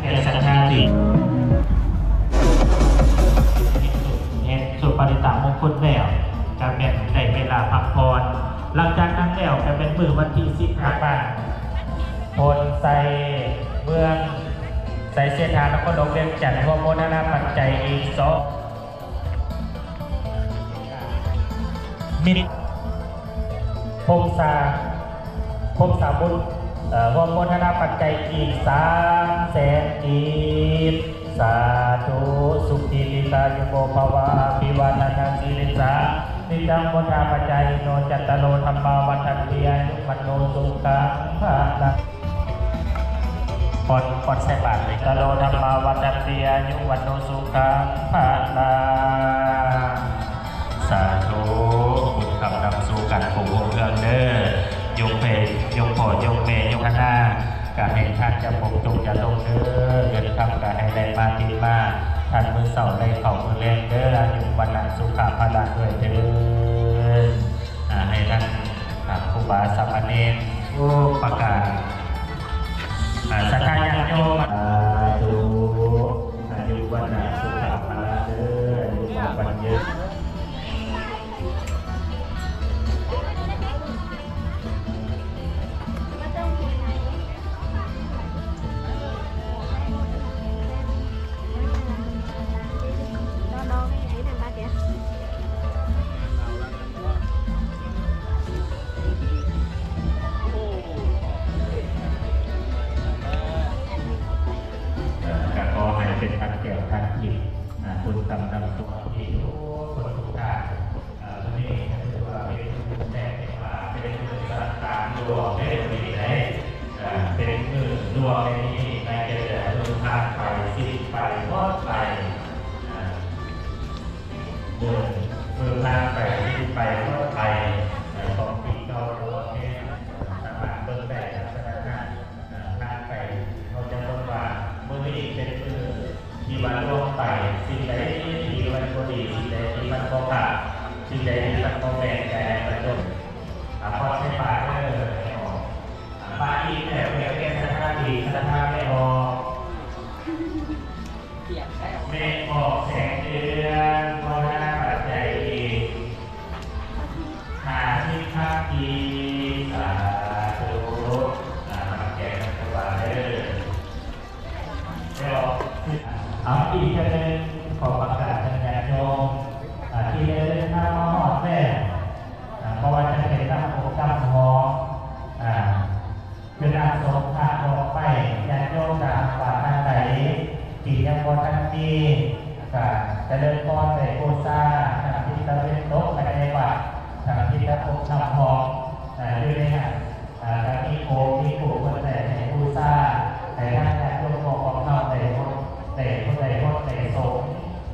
ແກ່ສັດທາທີ່ເຮັດສຸປະລິຕະມຸງຄຸນແລ້ວ ກະແມ່ນໄດ້ເວລາພັກຜ່ອນ. ຫຼັງຈາກນັ້ນແລ້ວ ກະແມ່ນມື້ວັນທີສິບຫ້າ ບ້ານໂພນໄຊ ເມືອງໄຊເສດຖາ ນະຄອນຫຼວງວຽງຈັນ ຮ່ວມໂມທະນາປັດໄຈອີກສອງ ມິດ ພົງສາ ພົງສາບຸດ ເອີ ຮ່ວມໂມທະນາປັດໄຈອີກສາມແສນກີບ. ສາທຸ ສຸຂີ ດີກາຍຸໂກ ພະວະ ອາພິວາທະນະສີລິດສາ ນິຈັງ ພຸດທາປະຈາຍິໂນ ຈັດຕາໂລ ທຳມາ ວັດທັນຕິ ອາຍຸ ວັນໂນ ສຸຂັງ ພະລັງ. ກ່ອນ ກ່ອນໃສ່ບາດເລີຍ ຕະໂລ ທຳມາ ວັດທັນຕິ ອາຍຸ ວັນໂນ ສຸຂັງ ພະລັງ. ສາທຸ ບຸນຄຳນຳສູ່ກັນ ຜູ້ຮູ້ເລື່ອງເດີ ຍົມແຜ່ ຍົມພໍ່ ຍົມແມ່ ຍົມທະນາ ກະໃຫ້ທ່ານຢ່າປົກຈົງຢ່າລົງເດີ ເງິນຄຳກະໃຫ້ໄຫຼມາຕິດມາ ທ່ານມື້ເຊົ້າໄດ້ເຂົ້າມື້ແລງເດີ ອາຍຸ ວັນນະ ສຸຂະ ພະລະ ດ້ວຍເທີນ. ອາ ໃຫ້ທ່ານ ອາ ຄູບາສາມະເນນ ຜູ້ປະກາດ ອາ ສັດທາຍາດໂຍມ ສາທຸ ອາຍຸວັນນະສຸຂະພະລະເດີ ອາຍຸໝັ້ນຂວັນຍືນ. ກະຂໍໃຫ້ເປັນທານແກ້ວທານທິບ ອາ ບຸນຄຳນຳສູ່ທີ່ທຸກຄົນທຸກທ່ານ. ອາ ມື້ນີ້ກະຖືວ່າເປັນມື້ແລກ ເປັນມື້ສະຫຼະການຫຼວງໃນມື້ນີ້ເດ້ ອາ ເປັນມື້ຫຼວງໃນມື້ນີ້ ໃນແຕ່ລະມື້ຜ່ານໄປ ສິ້ນໄປ ໝົດໄປ ອາ ມື້ ມື້ຜ່ານໄປ ສິ້ນໄປ ໝົດໄປ ຂອງປີເກົ່າຂອງແມ່ ສາມາດເບິ່ງໄດ້ລັກສະນະນັ້ນ. ອາ ຜ່ານໄປ ເຮົາຈະເບິ່ງວ່າມື້ນີ້ເປັນມື້ທີ່ວ່າລ່ວງໄປ ສິ່ງໃດທີ່ມັນບໍ່ດີ ສິ່ງໃດທີ່ມັນບໍ່ງາມ ສິ່ງໃດທີ່ມັນບໍ່ແມ່ນ ກະໃຫ້ມັນລົບ. ອາ ຂໍໃສ່ບາດເດີ ອາ ບາດອີກແລ້ວ ແກ່ສັດທາທີ່ສັດທາແມ່ອອກ ແມ່ອອກແສງເດືອນ ໂມທະນາປັດໄຈອີກ ຫ້າສິບພັນກີບ. ສາທຸ ອາ ຮັບແຂກຮັບຄະວາເດີ ແລ້ວ ເອົາ ອີກເທື່ອໜຶ່ງ ຂໍປະກາດເຖິງຍາດໂຍມ ອາ ທີ່ໄດ້ເດີນທາງມາຮອດແລ້ວ ອາ ບໍ່ວ່າຈະເປັນນຳອົບນຳຫອມ ອາ ເວລາສົງພະອອກໄປ ຍາດໂຍມຖ້າຫາກວ່າທ່ານໃດທີ່ຍັງບໍ່ທັນມີ ກະຈະເລີນພອນໄດ້ບູຊາ ທັງທິດຕາເວັນຕົກພາຍໃນວັດ ທັງທິດຕາອົບນ້ຳຫອມ ເອີ ຢູ່ໃນຫັ້ນ ເອີ ກະມີໂຄມມີທູບເພິ່ນໄດ້ໃຫ້ບູຊາ ໃຫ້ທາງຍາດໂຍມຂອງພວກເຮົາໄດ້ຫົດ ໄດ້ຫົດ ໄດ້ຫົດໄດ້ສົງ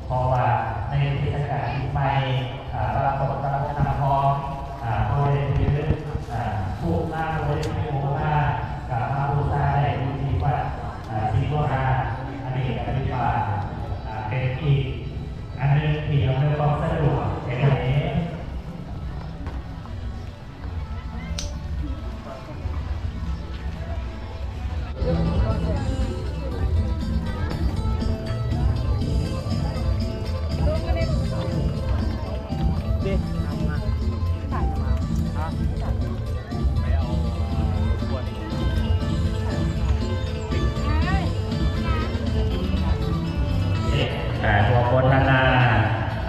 ເພາະວ່າໃນເທດສະການປີໃໝ່ ອາ ບາງຄົນກະນຳຫົດນ້ຳຫອມ ອາ ບໍ່ໄດ້ຖື ອາ ທູບມາ ບໍ່ໄດ້ຖືໂຄມມາ ກະມາບູຊາໄດ້ຢູ່ທີ່ວັດ ອາ ສີໂຄລາດ. ອັນນີ້ກະຖືວ່າ ອາ ເປັນອີກອັນໜຶ່ງທີ່ອຳນວຍຄວາມສະດວກໃຫ້. ເອີ ຮ່ວມໂມທະນາ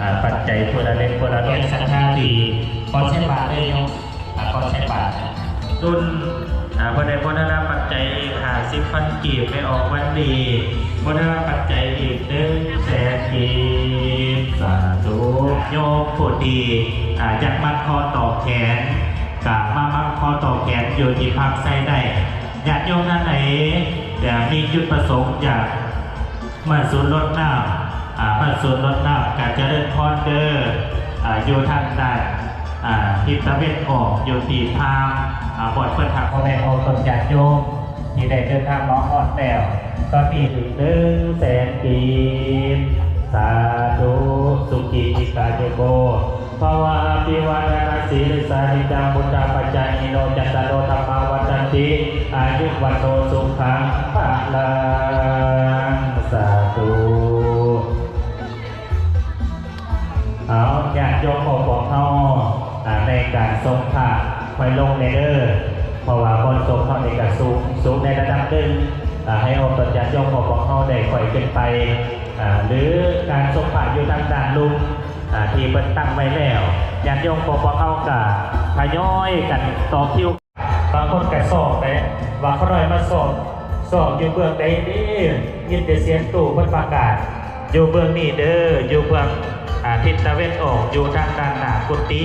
ອາ ປັດໄຈຄົນລະເລັກຄົນລະນ້ອຍ ສັດທາທີ່ ຂໍໃສ່ບາດເລີຍໂຍມ ອາ ຂໍໃສ່ບາດ ຕຸນ ອາ ເພິ່ນໄດ້ໂມທະນາປັດໄຈອີກຫ້າສິບພັນກີບ ແມ່ອອກວັນດີ ໂມທະນາປັດໄຈອີກໜຶ່ງແສນກີບ. ສາທຸ ໂຍມຜູ້ທີ່ ອາ ຢາກໝັ້ນຂໍ້ຕໍ່ແຂນ ກະມາໝັ້ນຂໍ້ຕໍ່ແຂນຢູ່ທີ່ພັກໄຊໄດ້. ຍາດໂຍມທ່ານໃດ ອາ ມີຈຸດປະສົງຢາກ ມາສູນລົດນ້ຳ ອາ ມາສູນລົດນ້ຳ ກະຈະເລີນພອນເດີ ອາ ຢູ່ທາງດ້ານ ອາ ທິດຕາເວັນອອກ ຢູ່ທີ່ທາງ ອາ ບ່ອນເພິ່ນຫາພໍ່ແມ່ອອກຕົນຍາດໂຍມ ທີ່ໄດ້ເດີນທາງມາຮອດແລ້ວ ຕອນນີ້ໜຶ່ງແສນກີບ. ສາທຸ ສຸຂີ ດີກາຍຸໂກ ພະວະ ອາພິວາທະນະສີລິດສາ ນິຈັງ ພຸດທາປະຈາຍິໂນ ຈັດຕາໂລ ທຳມາ ວັດທັນຕິ ອາຍຸ ວັນໂນ ສຸຂັງ ພະລັງ. ການສົງພະຄ່ອຍລົງແດ່ເດີ ເພາະວ່າບ່ອນສົງເຮົານີ້ກະສູງ ສູງໃນລະດັບໜຶ່ງ ອາ ໃຫ້ອອກຕົນຍາດໂຍມຂອງພວກເຮົາໄດ້ຄ່ອຍຂຶ້ນໄປ ອາ ຫຼື ການສົງພະຢູ່ທາງດ້ານລຸ່ມ ອາ ທີ່ເພິ່ນຕັ້ງໄວ້ແລ້ວ ຍາດໂຍມຂອງພວກເຮົາກະທະຍອຍກັນຕໍ່ຄິວ ບາງຄົນກະຊອກເດ້ ວ່າຂ້ານ້ອຍມາຊອກ ຊອກຢູ່ເບື້ອງໃດເດ້ ຍິນແຕ່ສຽງຕູ້ເພິ່ນປະກາດ ຢູ່ເບື້ອງນີ້ເດີ ຢູ່ເບື້ອງ ອາ ທິດຕາເວັນອອກ ຢູ່ທາງດ້ານໜ້າກຸຕິ.